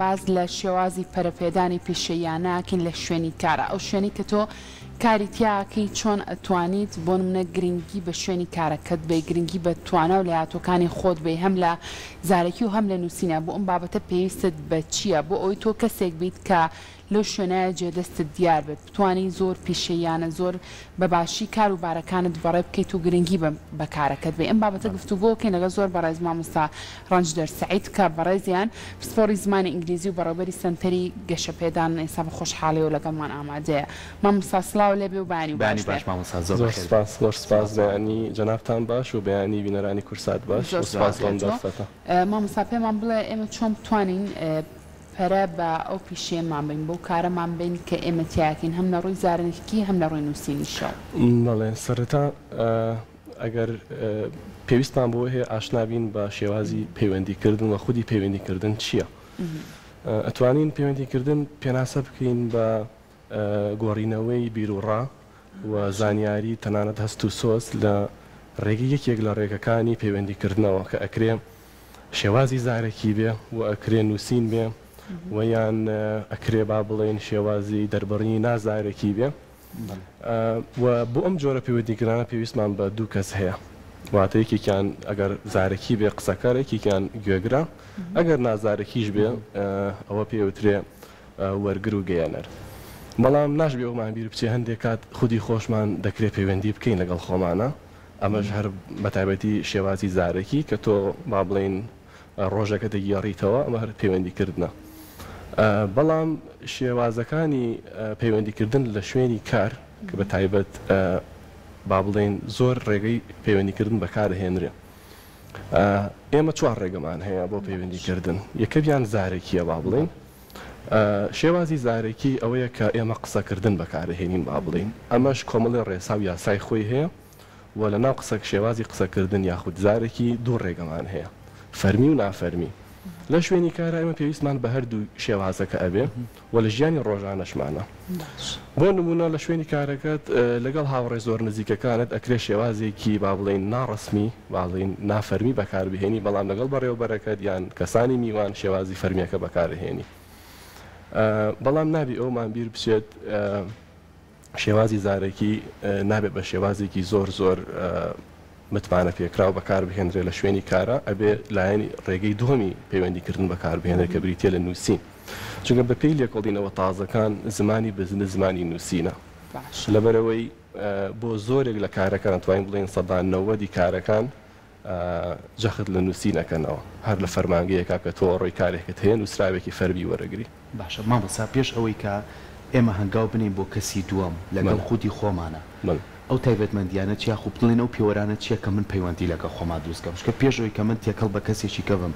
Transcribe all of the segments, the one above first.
باس لە شێوازی پەرەپێدانی پیشەییانە ئەکەین لە شوێنی کارا، ئەو شوێنەی کە تۆ کاری تیا ئەکەی چۆن ئەتوانیت بۆ نمونە گرنگی بە شوێنی کارەکەت بەی، گرنگی بە توانا و لێهاتووەکانی خۆت بەی هەم لە زارەکی و هەم لە نووسینا، بۆ ئەم بابەتە پێویستت بە چییە بۆ ئەوەی تۆ کەسێک بیت کە لەو شوێنایە جێ دەستت دیار بێت بتوانی زۆر پیشەییانە زۆر بە باشی کار و بارەکانت بەڕێ بکەیت و گرنگی بە بە کارەکەت بەی ئەم بابەتە گفتوگۆ کەین لەگەڵ زۆر بەڕێز مامۆستا ڕەنجدەر سەعید کە بەڕێزیان پسپۆڕی زمانی ئینگلیزی و بەڕێوبەری سەنتەری گەشەپێدانن ئێستا بە خۆشحاڵیەوە لەگەڵمان ئامادەیە مامۆستا سڵاو لێبێ و بەیانی و باش بەیانی بێ. باش مامۆستا زۆر زۆر بەخێر بێی. سپاس زۆر سپاس سپاس بەیانی جەنابتان باش و بەیانی بینەرانی کورسات باش زۆر و سپاس سپاس بۆ لە ئەم تۆ دەرفەتە. مامۆستا پێمان بڵێ ئێمە چۆن بتوانین پەرە بە ئەو پیشەیەمان بەین، بەو کارەمان بەین کە ئێمە تیاکەین هەم لە ڕووی زارەکی هەم لە ڕووی نووسینیشەوە. بەڵێ، سەرەتا ئەگەر پێویستمان بەوە هەیە ئاشنا بین بە شێوازی پەیوەندیکردن و خودی پەیوەندیکردن چییە؟ ئەتوانین پەیوەندیکردن پێناسە بکەین بە گۆڕینەوەی بیروڕا و زانیاری تەنانەت هەست و سۆز لە ڕێگەی یەکێک لە ڕێگەکانی پەیوەندیکردنەوە کە ئەکرێ شێوازی زارەکی بێ و ئەکرێ نووسین بێ و یان ئەکرێ با بڵێین شێوازی دەربڕینی نازارەکی بێ و بۆ ئەم جۆرە پەیوەندیکردنانە پێویستمان بە دوو کەس هەیە واتە یەکێکیان ئەگەر زارەکی بێ قسەکەر یەکێکیان گوێگرە ئەگەر نازارەکیش بێ ئەوە پێوترێ وەرگر و گەیەنەر. بەڵام ناشبێ ئەومان بیر بچێ هەندێک کات خودی خۆشمان دەکرێ پەیوەندی بکەین لەگەڵ خۆمانا ئەمەش هەر بە تایبەتی شێوازی زارەکی کە تۆ با بڵێین ڕۆژەکە دەگێڕیتەوە ئەمە هەر پەیوەندی کردنە بەڵام شێوازەکانی پەیوەندی کردن لە شوێنی کار کە بە تایبەت با بڵێین زۆر ڕێگەی پەیوەندی کردن بەکارهێنرێ ئێمە چوار ڕێگەمان هەیە بۆ پەیوەندی کردن یەکەمیان زارەکیە با بڵێین شێوازی زارەکی ئەوەیە کە ئێمە قسەکردن بەکارئەهێنین با بڵێین، ئەمەش کۆمەڵێ ڕێسا و یاسای خۆی هەیە و لەناو قسە شێوازی قسەکردن یاخود زارەکی دوو ڕێگەمان هەیە، فەرمی و نافەرمی. لە شوێنی کارا ئێمە پێویستمان بە هەردوو شێوازەکە ئەبێ و لە ژیانی ڕۆژانەشمانا. بۆ نموونە لە شوێنی کارەکەت لەگەڵ هاوڕێ زۆر نزیکەکانت ئەکرێ شێوازێکی با بڵێین ناڕەسمی، با بڵێین نافەرمی بەکاربهێنی، بەڵام لەگەڵ بەڕێوەبەرەکەت یان کەسانی میوان شێوازی فەرمییەکە بەکارئەهێنی. بەڵام نابی ئەوەمان بیر بچێت شێوازی زارەکی نابێت بە شێوازێکی زۆر زۆر متمانە پێکراو بەکاربهێنرێت لە شوێنی کارا، ئەبێ لایەنی ڕێگەی دووەمی پەیوەندیکردن بەکاربهێنرێت کە بریتییە لە نووسین. چونکە بەپێی لێکۆڵینەوە تازەکان زمانی بزنس زمانی نووسینە. لەبەرئەوەی بۆ زۆرێک لە کارەکان ئەتوانین بڵێین سەدا نەوەدی کارەکان جەخت لە نووسین ئەکەنەوە. هەر لە فەرمانگەیەکا کە تۆ ئەڕۆی کارێکت هەیە نووسراوێکی فەرمی وەرەگری. باشە مامۆستا پێش ئەوەی کە ئێمە هەنگاو بنێین بۆ کەسی دووەم لەگەڵ خودی خۆمانا ئەو تایبەتمەندیانە چیە یاخو بڵێین ئەو پێوەرانە چیە کە من پەیوەندی لەگەڵ خۆما دروست کەم چونکە پێش ئەوەی کە من تێکەڵ بە کەسێکی کە بم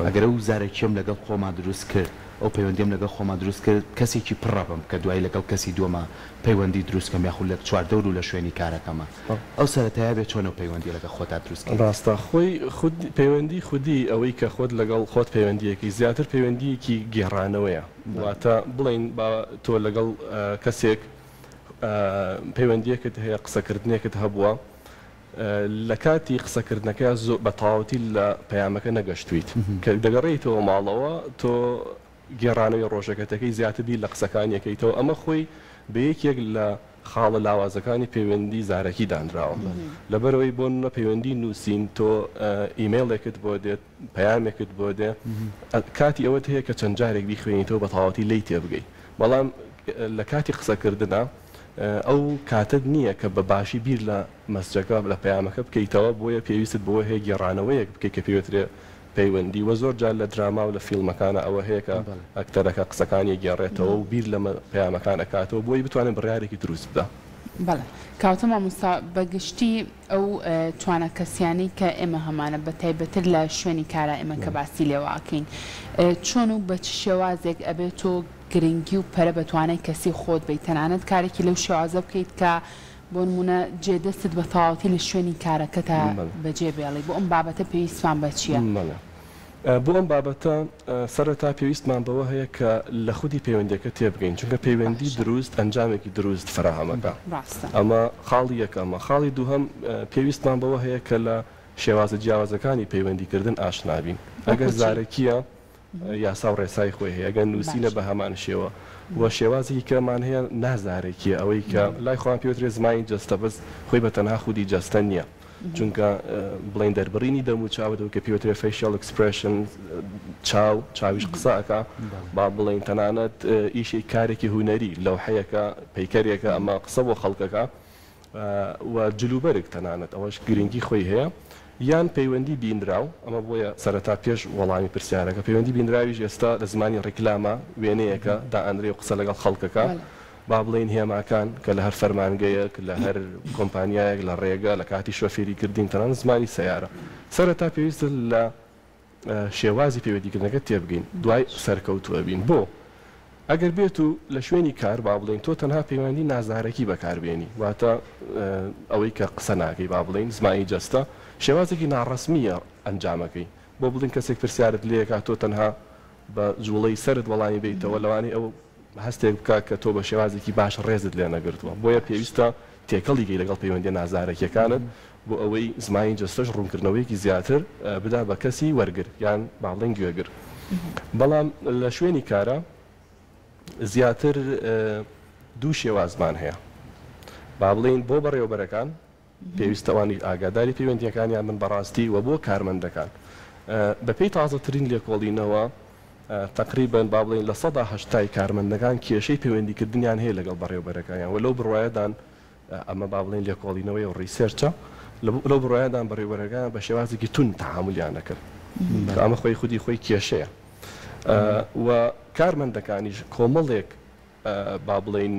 ئەگەر ئەو زارەکیەم لەگەڵ خۆما دروست کرد ئەو پەیوەندیەم لەگەڵ خۆما دروست کرد کەسێکی پڕەبم کە دوایی لەگەڵ کەسی دووەما پەیوەندی دروست کەم یاخود لە چواردەور و لە شوێنی کارەکەما ئەو سەرەتایە بێ چۆن ئەو پەیوەندیە لەگەڵ خۆتا دروست کەیت؟ ڕاستە خۆی خود پەیوەندی خودی ئەوەی کە خۆت لەگەڵ خۆت پەیوەندیەکەی زیاتر پەیوەندیەکی گێڕانەوەیە واتە بڵێین با تۆ لەگەڵ کەسێک پەیوەندیەکت هەیە قسەکردنێکت هەبووە لە کاتی قسەکردنەکەیا زۆر بە تەواوەتی لە پەیامەکە نەگەشتویت کە دەگەڕێیتەوە ماڵەوە تۆ گێڕانەوەی ڕۆژەکەتەکەی زیاتر بیر لە قسەکانی ئەکەیتەوە، ئەمە خۆی بە یەکێک لە خاڵە لاوازەکانی پەیوەندی زارەکی دانراوە. لەبەرئەوەی بۆ نمونە پەیوەندی نووسین تۆ ئیمەیڵێکت بۆ دێت، پەیامێکت بۆ دێ، کاتی ئەوەت هەیە کە چەند جارێک بیخوێنیتەوە بە تەواوەتی لێی تێبگەی. بەڵام لە کاتی قسەکردنا ئەو کاتەت نییە کە بە باشی بیر لە مەسجەکە، لە پەیامەکە بکەیتەوە، بۆیە پێویستت بەوە هەیە گێڕانەوەیەک بکەی کە پێوترێ پەیوەندی وە زۆر جار لە دراما و لە فیڵمەکانا ئەوە هەیە کە ئەکتەرەکە قسەکانی ئەگێڕێتەوە و بیر لە پەیامەکان ئەکاتەوە بۆی بتوانێت بڕیارێکی دروست بدا. بەڵێ کاوتە مامۆستا بە گشتی ئەو توانا کەسیانەی کە ئێمە هەمانە بە تایبەتر لە شوێنی کارا ئێمە کە باسی لێوە ئەکەین چۆن و بە چ شێوازێک ئەبێ تۆ گرنگی و پەرە بە توانای کەسی خۆت بەی تەنانەت کارێکی لەو شێوازە بکەیت کە بۆ نموونە جێ دەستت بە تەواوەتی لە شوێنی کارەکەتا بەجێ بێڵی، بۆ ئەم بابەتە پێویستمان بە چییە؟ بەڵێ. بۆ ئەم بابەتە سەرەتا پێویستمان بەوە هەیە کە لە خودی پەیوەندییەکە تێبگەین، چونکە پەیوەندی دروست ئەنجامێکی دروست فەراهەم ئەکا. ئەمە خاڵی یەکەمە. خاڵی دووهەم پێویستمان بەوە هەیە کە لە شێوازە جیاوازەکانی پەیوەندیکردن ئاشنا بین. ئەگەر زارەکییە. یاسا و ڕێسای خۆی هەیە، ئەگەر نووسینە بە هەمان شێوە و شێوازێکی کەمان هەیە نازارەکیە ئەوەی کە لای خۆیان پێ وترێ زمانی جەستە بەس خۆی بە تەنها خودی جەستە نییە چونکە بڵێین دەربڕینی دەم و چاوت ئەوەی کە پێ وترێ facial expression چاو چاویش قسە ئەکا با بڵێین تەنانەت ئیشێک کارێکی هونەری لەوحەیەکە پەیکەرێکە ئەمە قسە بۆ خەڵکەکە و جلوبەرگ تەنانەت ئەوەش گرنگی خۆی هەیە یان پەیوەندی بینراو، ئەمە بۆیە سەرەتا پێش وەڵامی پرسیارەکە پەیوەندی بینراویش ئێستا لە زمانی ڕیکلامە وێنەیەکە دائەنرێ و قسە لەگەڵ خەڵکەکە با بڵێین هێماکان کە لە هەر فەرمانگەیەک لە هەر کۆمپانیایەک لە ڕێگە لە کاتی شۆفێری کردین تەنانەت زمانی سەیارە سەرەتا پێویستە لە شێوازی پەیوەندیکردنەکە تێبگەین دوای سەرکەوتوو ئەبین بۆ؟ ئەگەر بێت و لە شوێنی کار با بڵێین تۆ تەنها پەیوەندی نازارەکی بەکار بێنی واتە ئەوەی کە قسە ناکەی با بڵێین زمانی جەستە شێوازێکی ناڕەسمییە ئەنجامەکەی بۆ بڵێین کەسێک پرسیارت لێکا تۆ تەنها بە جوڵەی سەرت وەڵامی بەیتەوە لەوانەیە ئەو هەستێک بکا کە تۆ بە شێوازێکی باش ڕێزت لێ نەگرتووە بۆیە پێویستە تێکەڵی کەی لەگەڵ پەیوەندیە نازارەکیەکانت بۆ ئەوەی زمانی جەستەش ڕوونکردنەوەیەکی زیاتر بدا بە کەسی وەرگر یان با بڵێین گوێگر بەڵام لە شوێنی کارا زیاتر دوو شێوازمان هەیە با بڵێین بۆ بەڕێوەبەرەکان پێویستە ئەوانیش ئاگاداری پەیوەندییەکانیان بن بەڕاستی و بۆ کارمەندەکان. بەپێی تازەترین لێکۆڵینەوە تەقریبەن با بڵێین 80% ی کارمەندەکان کێشەی پەیوەندیکردنیان هەیە لەگەڵ بەڕێوەبەرەکانیان و لەو بڕوایەدان ئەمە با بڵێین لێکۆڵینەوەیە و research ە لەو بڕوایەدان بەڕێوەبەرەکانیان بە شێوازێکی توند تەعامولیان دەکرد کە ئەمە خۆی خودی خۆی کێشەیە و کارمەندەکانیش کۆمەڵێک با بڵێین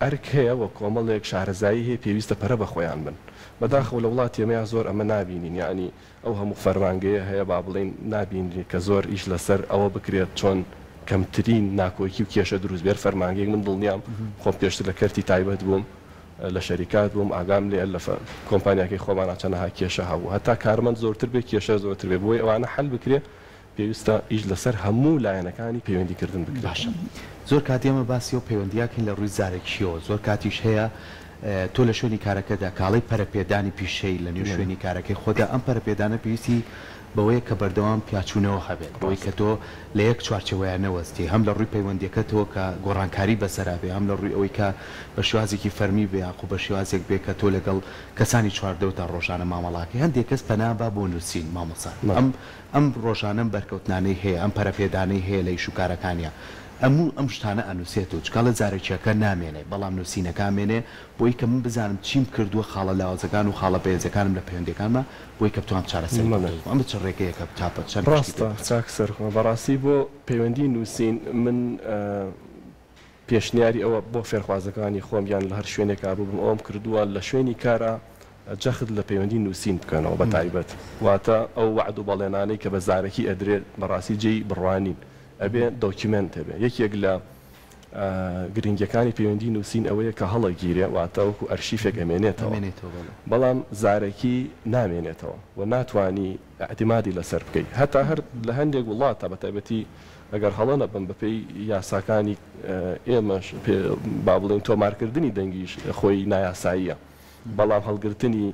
ئەرک هەیە و کۆمەڵێک شارەزایی هەیە پێویستە پەرە بە خۆیان بن. بەداخەوە لە وڵاتی ئێمەیا زۆر ئەمە نابینین یەعنی ئەو هەموو فەرمانگەیە هەیە با بڵێین نابینرێ کە زۆر ئیش لەسەر ئەوە بکرێت چۆن کەمترین ناکۆکی و کێشە دروست بێ. هەر فەرمانگەیەک من دڵنیام خۆم پێشتر لە کەرتی تایبەت بووم لە شەریکات بووم ئاگام لێیە لە کۆمپانیاکەی خۆمانا چەنەها کێشە هەبوو هەتا کارمەند زۆرتر بێ کێشە زۆرتر بێ بۆیە ئەوانە حەل بکرێ پێویستە ئیش لەسەر هەموو لایەنەکانی پەیوەندیکردن بکرێت. باشە زۆر کات ئێمە باسی ئەو پەیوەندییەکەین لە ڕووی زارەکییەوە، زۆر کاتیش هەیە تۆ لە شوێنی کارەکەدا کاڵەی پەرەپێدانی پیشەیی لە نێو شوێنی کارەکەی خۆتدا، ئەم پەرەپێدانە پێویستی بەوەیە کە بەردەوام پیاچوونەوە هەبێت، بەوەی کە تۆ لە یەک چوارچێوەیا نەوەستی، هەم لە ڕووی پەیوەندییەکەتەوە کە گۆڕانکاری بەسەرا بێ، هەم لە ڕووی ئەوەی کە بە شێوازێکی فەرمی بێ یاخو بە شێوازێک بێ کە تۆ لەگەڵ کەسانی چواردەورتا ڕۆژانە مامەڵاکەی. هەندێک کەس پەنا با بۆ نووسین مامۆستا ئەم ئەم ڕۆژانە ئەم بەرکەوتنانەی هەیە، ئەم پەرەپێدانەی هەیە لە ئیش و کارەکانیا، ئەموو ئەم شتانە ئەنووسێت و چکاڵە زارەکییەکە نامێنێ، بەڵام نووسینەکە ئەمێنێ بۆی کە من بزانم چیم کردووە، خاڵە لاوازەکان و خاڵە بەهێزەکانم لە پەیوەندییەکانما بۆی کە بتوانم چارەسەری بۆ بدۆزمەوە. ئەمە چ ڕێگەیەکە تا بە چەند پشتی پێ ڕاستە ببەستم؟ کاک سەرخۆ، بەڕاستی بۆ پەیوەندی نووسین من پێشنیاری ئەوە بۆ فێرخوازەکانی خۆم یان لە هەر شوێنێکا بووبم ئەوەم کردووە لە شوێنی کارا جەخت لە پەیوەندی نووسین بکەنەوە بە تایبەت واتە ئەو وەعد و بەڵێنانەی کە بە زارەکی ئەدرێ بەڕاستی جێی بڕوا نین ئەبێ document هەبێ یەکێک لە گرنگیەکانی پەیوەندی نووسین ئەوەیە کە هەڵەگیرێ واتە وەکو ئەرشیفێک ئەمێنێتەوە بەڵام زارەکی نامێنێتەوە و ناتوانی ئیعتیمادی لەسەر بکەی هەتا هەر لە هەندێک وڵاتا بە تایبەتی ئەگەر هەڵە نەبم بەپێی یاساکانی ئێمەش با بڵێین تۆمارکردنی دەنگیش خۆی نایاساییە بەڵام هەڵگرتنی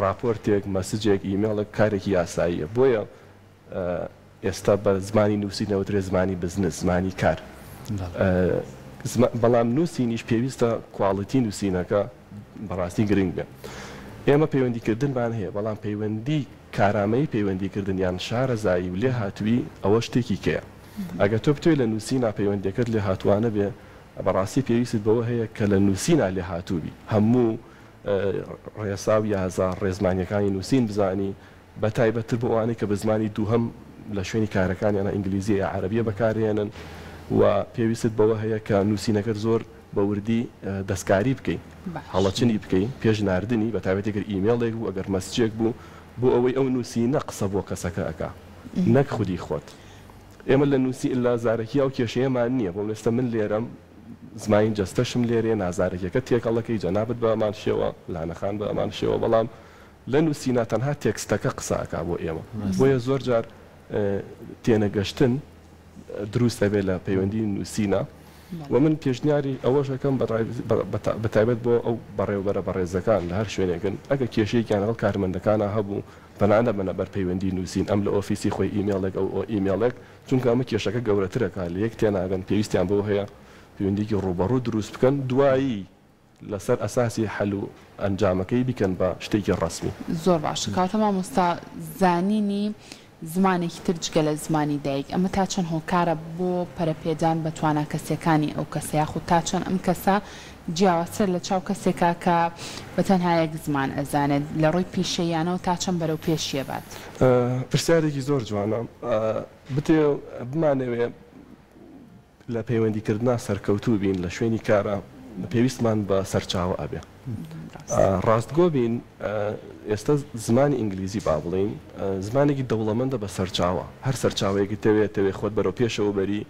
ڕاپۆرتێک message ێک ئیمێڵێک کارێکی یاساییە بۆیە ئێستا بە زمانی نووسین دەوترێ زمانی بزنس زمانی کار بەڵام نووسینیش پێویستە quality نووسینەکە بەڕاستی گرنگ بێ. ئێمە پەیوەندیکردنمان هەیە، بەڵام پەیوەندی کارامەیی پەیوەندیکردن یان شارەزایی و لێهاتوویی ئەوە شتێکی کەیە. ئەگەر تۆ بتەوێ لە نووسینا پەیوەندیەکەت لێهاتووانە بێ، بەڕاستی پێویستت بەوە هەیە کە لە نووسینا لێهاتوو بی، هەموو ڕێسا و یاسا ڕێزمانیەکانی نووسین بزانی، بە تایبەتتر بۆ ئەوانەی کە بە زمانی دووهەم لە شوێنی کارەکانیانا ئینگلیزیە یا عەرەبیە بەکارێنن و پێویستت بەوە هەیە کە نووسینەکەت زۆر بە وردی دەستکاری بکەی هەڵەچنی بکەی پێش ناردنی بە تایبەتی گەر ئیمێڵێک بوو ئەگەر message ێک بوو بۆ ئەوەی ئەو نووسینە قسە بۆ کەسەکە ئەکا نەک خودی خۆت ئێمە لە نووسی لە زارەکی ئەو کێشەیەمان نییە بۆ ئێستا من لێرەم زمانی جەستەشم لێرەیە نازارەکیەکە تێکەڵەکەی جەنابت بە هەمان شێوە لانەخان بە هەمان شێوە بەڵام لە نوسینا تەنها تێکستەکە قسە ئەکا بۆ ئێمە بۆیە زۆر جار تێنەگەشتن دروست ئەبێ لە پەیوەندی نوسینا و من پێشنیاری ئەوەش ئەکەم بە تایبەت بۆ ئەو بەڕێوبەرە بەڕێزەکان لە هەر شوێنێکن ئەگەر کێشەیەکیان لەگەڵ کارمەندەکانا هەبوو پەنا نەبەنە بەر پەیوەندی نوسین ئەم لە ئۆفیسی خۆی ئیمێڵێک ئەو ئیمێڵێک. چونکە ئەمە کێشەکە گەورەتر ئەکا، لە یەک تێناگەن، پێویستیان بەوە هەیە پەیوەندییەکی ڕووبەڕوو دروست بکەن، دوایی لەسەر ئەساسی حەل و ئەنجامەکەی بیکەن بە شتێکی ڕەسمی. زۆر باشە کەواتە مامۆستا زانینی زمانێکی تر جگە لە زمانی دایک ئەمە تا چەند هۆکارە بۆ پەرەپێدان بە توانا کەسیەکانی ئەو کەسە یاخود تا چەند ئەم کەسە جیاوازترە لە چاو کەسێکا کە بە تەنها یەک زمان ئەزانێت لە ڕووی پیشەییانەوە تا چەند بەرەو پێشی ئەبات؟ پرسیارێکی زۆر جوانە. بتێ بمانەوێ لە پەیوەندی کردنا سەرکەوتوو بین لە شوێنی کارا پێویستمان بە سەرچاوە ئەبێ. ڕاستگۆ بین ئێستا زمانی ئینگلیزی با بڵێین زمانێکی دەوڵەمەندە بە سەرچاوە هەر سەرچاوەیەکت تەوێ تەوێ خۆت بەرەو پێشەوە بەری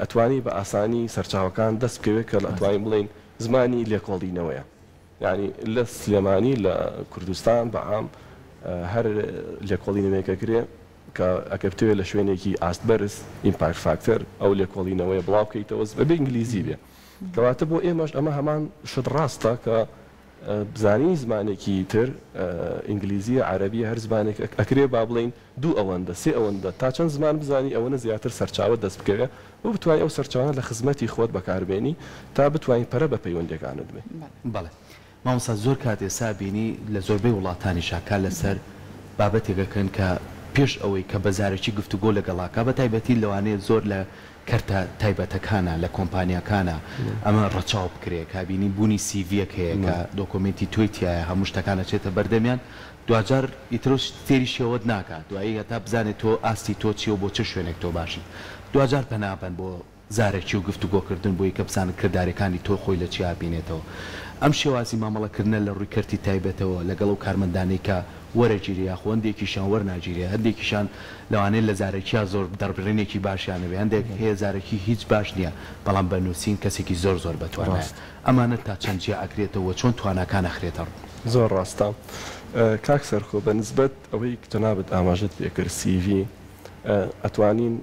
ئەتوانی بە ئاسانی سەرچاوەکان دەست بکەوێت کە ئەتوانین بڵێین زمانی لێکۆڵینەوەیە یانی لە سلێمانی لە کوردستان بە عام هەر لێکۆڵینەوەیەک ئەکرێ کە ئەگەر بتەوێت لە شوێنێکی ئاست بەرز impact factor ئەو لێکۆڵینەوەیە بڵاو بکەیتەوە ئەبێ ئینگلیزی بێ کەواتە بۆ ئێمەش ئەمە هەمان شت ڕاستە کە زانینی زمانێکی تر ئینگلیزیە عەرەبیە هەر زمانێک ئەکرێ با بڵێین دوو ئەوەندە سێ ئەوەندە تا چەند زمان بزانی ئەوەنە زیاتر سەرچاوەت دەست بکەوێ و بتوانی ئەو سەرچاوانە لە خزمەتی خۆت بەکاربێنی تا بتوانی پەرە بە پەیوەندیەکانت بەی. بەڵێ مامۆستا زۆر کات ئێستا بینی لە زۆربەی وڵاتانیشا کار لەسەر بابەتێک ئەکەن کە پێش ئەوەی کە بە زارەکی گفتوگۆ لەگەڵا کا بە تایبەتی لەوانەیە زۆر لە کەرتە تایبەتەکانا لە کۆمپانیاکانا ئەمە ڕەچاو بکرێ کە بینی بوونی سیڤیەک هەیە کە دۆکۆمێنتی تۆی تیایە هەموو شتەکان ئەچێتە بەردەمیان دواجار ئیتر سێری شێوەت ناکا دوایی هەتا بزانێ تۆ ئاستی تۆ چیە و بۆ چ شوێنێک تۆ باشی دواجار پەنا بەن بۆ زارەکی و گفتوگۆکردن بۆی کە بزانن کردارەکانی تۆ خۆی لە چیا بینێتەوە. ئەم شێوازی مامەڵەکردنە لە ڕووی کەرتی تایبەتەوە لەگەڵ ئەو کارمەندانەی کە وەرەگیرێ یاخۆ هەندێکیشیان وەرناگیرێ هەندێکیشیان لەوانەیە لە زارەکیا زۆر دەڕبرینێکی باشیان هەبێ هەندێک هەیە زارەکی هیچ باش نیە بەڵام بە نووسین کەسێکی زۆر زۆر بەتوانایە ڕاست. ئەمانە تا چەند جیا ئەکرێتەوە و چۆن تواناکان ئەخرێتە ڕوو؟ زۆر ڕاستە کاک سەرکۆ بە نسبەت ئەوەی جەنابت ئاماژەت پێکرد CV ئەتوانین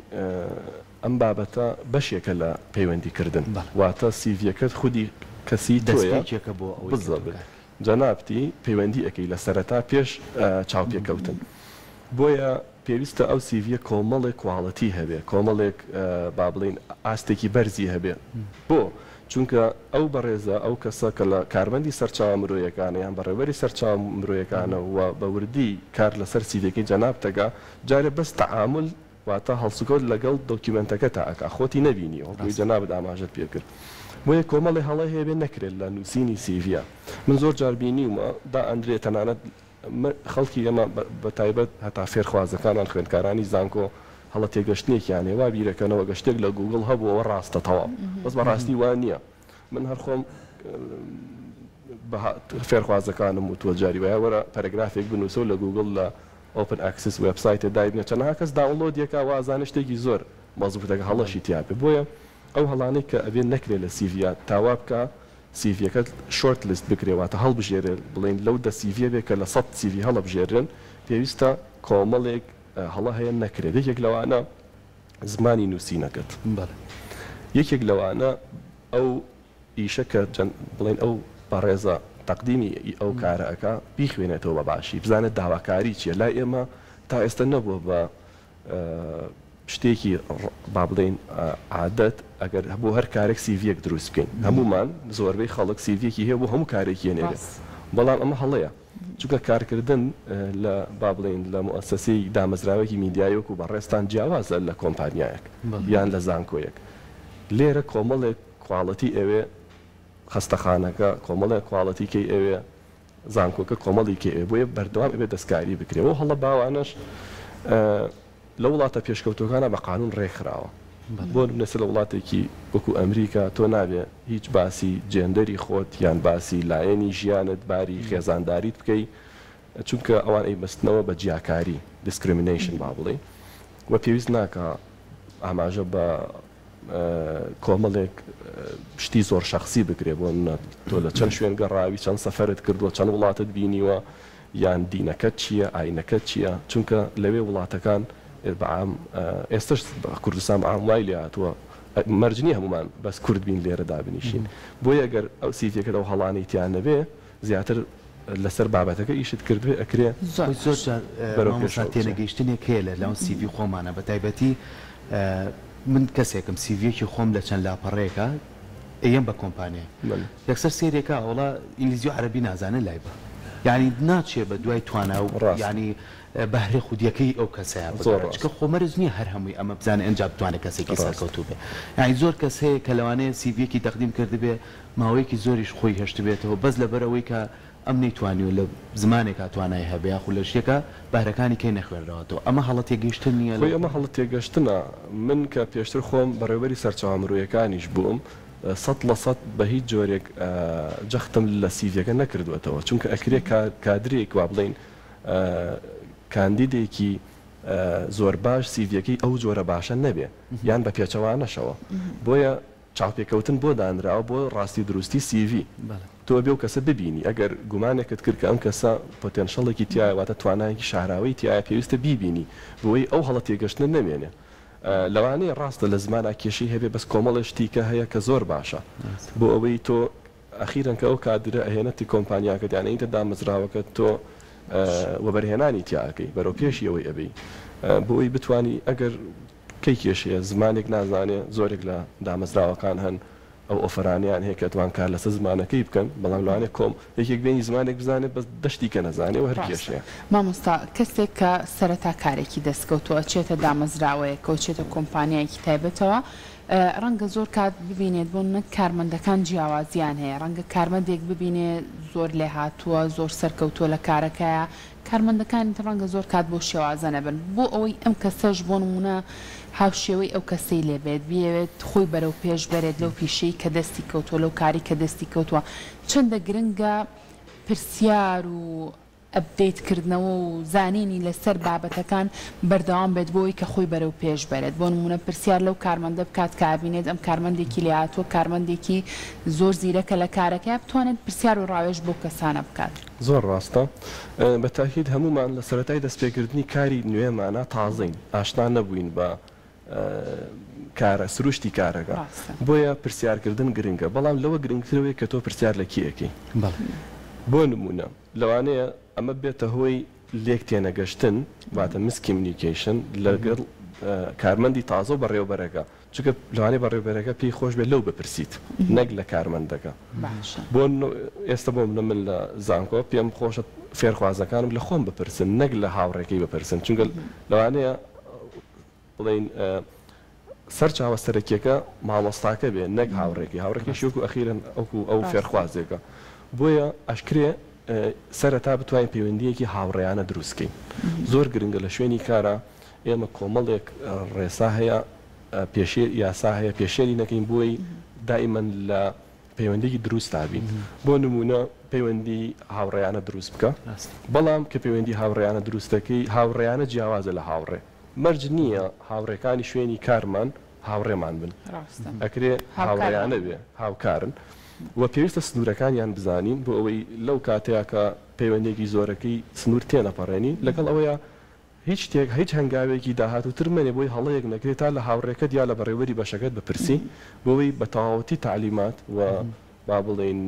ئەم بابەتە بەشێکە لە پەیوەندی کردن واتە سیڤیەکەت خودی کەسی تۆیە دەستپێکێکە بۆ ئەوەی کە تۆ بزەبت کار. جەنابتی پەیوەندی ئەکەی لە سەرەتا پێش چاوپێکەوتن بۆیە پێویستە ئەو سیڤیە کۆمەڵێک quality هەبێ کۆمەڵێک با بڵێین ئاستێکی بەرزی هەبێ بۆ؟ چونکە ئەو بەڕێزە ئەو کەسە کە لە کارمەندی سەرچاوە مرۆیەکانە یان بەڕێوبەری سەرچاوە مرۆیەکانە و بە وردی کار لەسەر سیڤیەکەی جەنابتەکا جارێ بەس تەعامول واتە هەڵسوکەوت لەگەڵ دۆکیومێنتەکەتا ئەکا خۆتی نەبینیوە وەک ئەوەی جەنابت ئاماژەت پێ کرد بۆیە کۆمەڵێ هەڵە هەیە بێ نەکرێت لە نووسینی سیڤیا من زۆر جار بینیومە دائەندرێ تەنانەت خەڵکی ئێمە بە تایبەت هەتا فێرخوازەکانمان خوێندکارانی زانکۆ هەڵە تێگەشتنێکیان هەیە وا بیرەکەنەوە گەر شتێک لە گووگڵ هەبوو ئەوە ڕاستە تەواو بەس بە ڕاستی وا نییە من هەر خۆم بە فێرخوازەکانم وتووە جاری وایە وەرە پەرەگرافێک بنووسە و لە گووگڵ لە open access وێبسایتێ دایبنێ چەنەها کەس download ی ئەکا وا ئەزانێ شتێکی زۆر مەزبوتە کە هەڵەشی تیا بێ بۆیە ئەو هەڵانەی کە ئەبێ نەکرێ لە سیڤیا تا وا بکا سیڤیەکەت short list بکرێ واتە هەڵبژێرێ بڵێین لەو دە سیڤیە بێ کە لە سەت سیڤی هەڵەبژێررێن پێویستە کۆمەڵێک هەڵە هەیە نەکرێت یەکێک لەوانە زمانی نووسینەکەت بەڵێ. یەکێک لەوانە ئەو ئیشە کە جەن بڵێین ئەو بەڕێزە تەقدیمی ئەو کارە ئەکا بیخوێنێتەوە بە باشی بزانێت داواکاری چیە لای ئێمە تا ئێستا نەبووە بە شتێکی با بڵێین عادەت ئەگەر بۆ هەر کارێک سیڤیەک دروست بکەین هەموومان زۆربەی خەڵک سیڤیەکی هەیە بۆ هەموو کارێکی ئەنێرێ بەڵام ئەمە هەڵەیە چونکە کارکردن لە با بڵێین لە موئەسەسەی دامەزراوەیەکی میدیایی وەکو بەڕێزتان جیاوازە لە کۆمپانیایەک یان لە زانکۆیەک لێرە کۆمەڵێک quality ئەوێ خەستەخانەکە کۆمەڵێک quality کەی ئەوێ زانکۆکە کۆمەڵی کەی ئەوێ بۆیە بەردەوام ئەبێ دەستکاری بکرێ وەو هەڵە باوانەش لە وڵاتە پێشکەوتوەکانا بە قانون ڕێکخراوە بۆ نمونە لە وڵاتێکی وەکو ئەمریکا تۆ نابێ هیچ باسی جێندەری خۆت یان باسی لایەنی ژیانت باری خێزانداریت بکەی چونکە ئەوان ئەیبەستنەوە بە جیاکاری Discrimination با بڵێین و پێویست ناکا ئاماژە بە کۆمەڵێک شتی زۆر شەخسی بکرێ بۆ نمونە تۆ لە چەند شوێن گەڕاوی چەند سەفەرت کردووە چەند وڵاتت بینیوە یان دینەکەت چییە ئاینەکەت چییە چونکە لەوێ وڵاتەکان بە عام ئێستەش کوردستان بە عام وای لێ هاتووە مەرج نییە هەموومان بەس کورد بین لێرە دابنیشین بۆیە گەر ئەو سیڤیەکەت ئەو هەڵانەی تیا نەبێ زیاتر لەسەر بابەتەکە ئیشت کردبێ ئەکرێ زۆر خۆی زۆر جار بەرەو مامۆستا پێشەوە بچێ. تێنەگەیشتنێک هەیە لە لاو سیڤی خۆمانە بە تایبەتی. من کەسێکم سیڤیەکی خۆم لە چەند لاپەڕەیەکە ئەیەم بە کۆمپانیای یەکسەر سەیرێکا وەڵا ئینگلیزی و عەرەبی نازانێ لای بە یانی ناچێ بە دوای توانا و یانی بەهرە خودیەکەی ئەو کەسەیا بگەڕێ چونکە خۆ مەرج نیە هەر هەمووی ئەمە بزانێ ئنجا بتوانێ کەسێکی سەرکەوتوو بێ یانی زۆر کەس هەیە کە لەوانەیە سیڤیەکی تەقدیم کردبێ ماوەیەکی زۆریش خۆی هێشتبێتەوە بەس لەبەر ئەوەی کە ئەم نەیتوانیوە لە زمانێکا توانای هەبێ یاخود لە شتێکا بەهرەکانی کەی نەخوێنراوەتەوە ئەمە هەڵە تێگەیشتن نیە خۆی ئەمە هەڵە تێگەشتنە من کە پێشتر خۆم بەڕێوبەری سەرچاوە مرۆیەکانیش بووم 100% بە هیچ جۆرێک جەختم لە سیڤیەکە نەکردووەتەوە چونکە ئەکرێ کادرێک وا بڵێین کاندیدێکی زۆر باش سیڤیەکەی ئەو جۆرە باشە نەبێ یان بە پێچەوانەشەوە بۆیە چاوپێکەوتن بۆ دانراوە بۆ ڕاستی و دروستی CV. تۆ ئەبێ ئەو کەسە ببینی، ئەگەر گومانێکت کرد کە ئەم کەسە potential ێکی تیایە واتە توانایەکی شاراوەی تیایە پێویستە بیبینی بۆی ئەو هەڵە تێگەشتنە نەمێنێ. لەوانەیە ڕاستە لە زمانا کێشەی هەبێ بەس کۆمەڵێ شتی کە هەیە کە زۆر باشە بۆ ئەوەی تۆ ئەخیرەن کە ئەو کادرە ئەهێنەتی کۆمپانیاکەت یان ئەیتە دامەزراوەکەت تۆ وەبەرهێنانی تیا ئەکەی بەرەو پێشی ئەوەی ئەبەی بۆ ئەوەی بتوانی ئەگەر کەی کێشەیە زمانێک نازانێ زۆرێک لە دامەزراوەکان هەن ئەو offer انەیان هەیە کە ئەتوان کار لەسەر زمانەکەی بکەن بەڵام لەوانەیە کۆم یەکێک بێنی زمانێک بزانێ بەس دە شتی کە نەزانێ و هەر ڕاستە کێشەیە. مامۆستا کەسێک کە سەرەتا کارێکی دەست کەوتووە ئەچێتە دامەزراوەیەکەوە چێتە کۆمپانیایەکی تایبەتەوە ڕەنگە زۆر کات ببینێت بۆ نمونە کارمەندەکان جیاوازیان هەیە ڕەنگە کارمەندێک ببینێ زۆر لێهاتووە زۆر سەرکەوتووە لە کارەکەیا کارمەندەکانی تر ڕەنگە زۆر کات بەو شێوازە نەبن بۆ ئەوەی ئەم کەسەش بۆ نموونە هاوشێوەی ئەو کەسەی لێ بێت بیەوێت خۆی بەرەو پێش بەرێت لەو پیشەی کە دەستی کەوتووە لەو کارەی کە دەستی کەوتووە چەندە گرنگە پرسیار و update کردنەوە و زانینی لەسەر بابەتەکان بەردەوام بێت بۆ ئەوەی کە خۆی بەرەو پێش بەرێت بۆ نموونە پرسیار لەو کارمەندە بکات کە ئەبینێت ئەم کارمەندێکی لێهاتووە کارمەندێکی زۆر زیرەکە لە کارەکەیا بتوانێت پرسیار و ڕاوێژ بەو کەسانە بکات. زۆر ڕاستە. بە تاکید هەموومان لە سەرەتای دەستپێکردنی کاری نوێمانا تازەین، ئاشنا نەبووین بە کارە سروشتی کارەکە. بۆیە پرسیارکردن گرنگە، بەڵام لەوە گرنگتر ئەوەیە کە تۆ پرسیار لە کێ ئەکەی. بۆ نموونە لەوانەیە ئەمە ببێتە هۆی لێک تێنەگەشتن واتە miscommunication لەگەڵ کارمەندی تازە و بەڕێوەبەرەکە. چونکە لەوانەیە بەڕێوبەرەکە پێی خۆش بێت لەو بپرسیت نەک لە کارمەندەکە. باشە. بۆ ئێستا بۆ منە من لە زانکۆ پێم خۆشە فێرخوازەکانم لە خۆم بپرسن نەک لە هاوڕێکەی بپرسن چونکە لەوانەیە بڵێین سەرچاوە سەرەکیەکە مامۆستاکە بێ نەک هاوڕێکەی هاوڕێکەیشی وەکو ئەخیرەن وەکو ئەو فێرخوازێکە بۆیە ئەشکرێ سەرەتا بتوانین پەیوەندیەکی هاوڕێیانە دروست کەین زۆر گرنگە لە شوێنی کارا ئێمە کۆمەڵێک ڕێسا هەیە پێشێ یاسا هەیە پێشێلی نەکەین بۆی دائیمەن لە پەیوەندیەکی دروستا بین بۆ نمونە پەیوەندی هاوڕێیانە دروست بکە بەڵام کە پەیوەندی هاوڕێیانە دروست دەکەی هاوڕێیانە جیاوازە لە هاوڕێ مەرج نییە هاوڕێکانی شوێنی کارمان هاوڕێمان بن ئەکرێ هاوڕێیانە بێ هاوکارن و پێویستە سنوورەکانیان بزانین بۆ ئەوەی لەو کاتەیە کە پەیوەندیەکی زۆرەکەی سنوور تێنەپەڕێنی لەگەڵ ئەوەیە هیچ شتێک، هیچ هەنگاوێکی داهاتووتر مەنێ بۆی هەڵەیەک نەکرێ تا لە هاوڕێکەت یا لە بەڕێوبەری بەشەکەت بپرسی بۆوەی بە تەواوەتی تەعلیمات و با بڵێین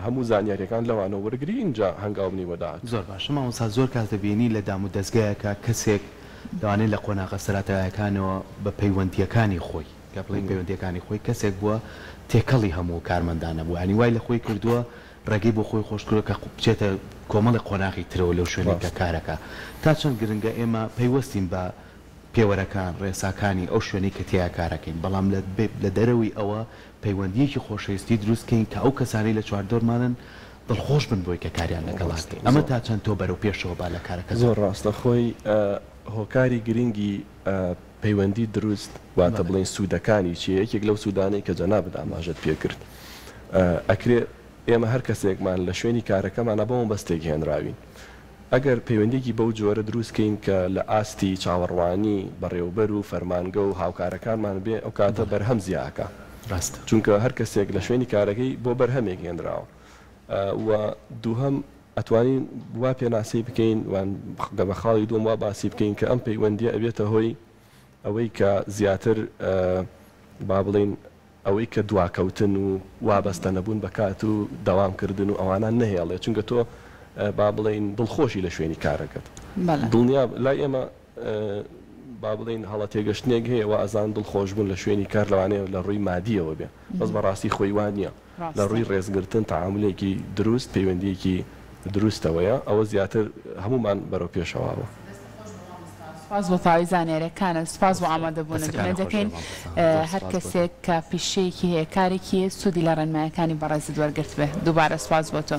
هەموو زانیاریەکان لەوانەوە وەرگری ئینجا هەنگاو بنێی بۆ داهاتوو. زۆر باشە مامۆستا زۆر کات دەبینی لە دام و دەزگایەکا کەسێک لەوانەیە لە قۆناغە سەراتایەکانەوە بە پەیوەندیەکانی خۆی کە بڵێین پەیوەندیەکانی خۆی کەسێک بووە تێکەڵی هەموو کارمەندانە بووە یانی وای لە خۆی کردووە ڕێگەی بۆ خۆی خۆش کردووە کە بچێتە کۆمەڵێک قۆناغی ترەوە لەو شوێنەی کە کارەکا. تا چەند گرنگە ئێمە پەیوەستین بە پێوەرەکان، ڕێساکانی ئەو شوێنەی کە تێیا کارەکەین، بەڵام لە دەرەوەی ئەوە پەیوەندییەکی خۆشەویستی دروست کەین کە ئەو کەسانەی لە چواردەورمانن دڵخۆش بن بۆی کە کاریان لەگەڵا کەین. ئەمە تا چەند تۆ بەرەو پێشەوە با لە کارەکەتا؟ زۆر ڕاستە. خۆی هۆکاری گرنگی پەیوەندی دروست واتە بڵێین سوودەکانی چییە، یەکێک لەو سوودانەی کە جەنابت ئاماژەت پێکرد ئەکرێ ئێمە هەر کەسێکمان لە شوێنی کارەکەمانا بۆ مەبەستێک هێنراوین ئەگەر پەیوەندیەکی بەو جۆرە دروست کەین کە لە ئاستی چاوەڕوانی بەڕێوبەر و فەرمانگە و هاوکارەکانمان بێ ئەو کاتە بەرهەم زیا ئەکا چونکە هەر کەسێک لە شوێنی کارەکەی بۆ بەرهەمێک هێنراوە و دووهەم ئەتوانین وا پێناسەی بکەین وان بە خاڵی دووەم وا باسی بکەین کە ئەم پەیوەندیە ئەبێتە هۆی ئەوەی کە زیاتر با بڵێین ئەوەی کە دواکەوتن و وابەستە نەبوون بە کات و دەوام کردن و ئەوانە نەهێڵێ چونکە تۆ با بڵێین دڵخۆشی لە شوێنی کارەکەت دڵنیا لای ئێمە. با بڵێین هەڵە تێگەشتنێک هەیە وا ئەزانن دڵخۆشبوون لە شوێنی کار لەوانەیە لە ڕووی مادییەوە بێ بەس بەڕاستی خۆی وا نییە لە ڕووی ڕێزگرتن تەعامولێکی دروست پەیوەندییەکی دروستەوەیە ئەوە زیاتر هەموومان بەرەو پێشەوە. دەست خۆش بۆ مامۆستا سوپاس بۆ تەواوی زانیاریەکانت سوپاس بۆ ئامادەبوونت دەستەکانت ئومێد خۆش بێ دەکەین مامۆستا زۆر هەر سوپاس بۆ تۆ. کەسێک کە پیشەیەکی هەیە کارێکی هەیە سوودی لە ڕێنمایەکانی بەڕێزت وەرگرتبێ دووبارە سوپاس بۆ تۆ.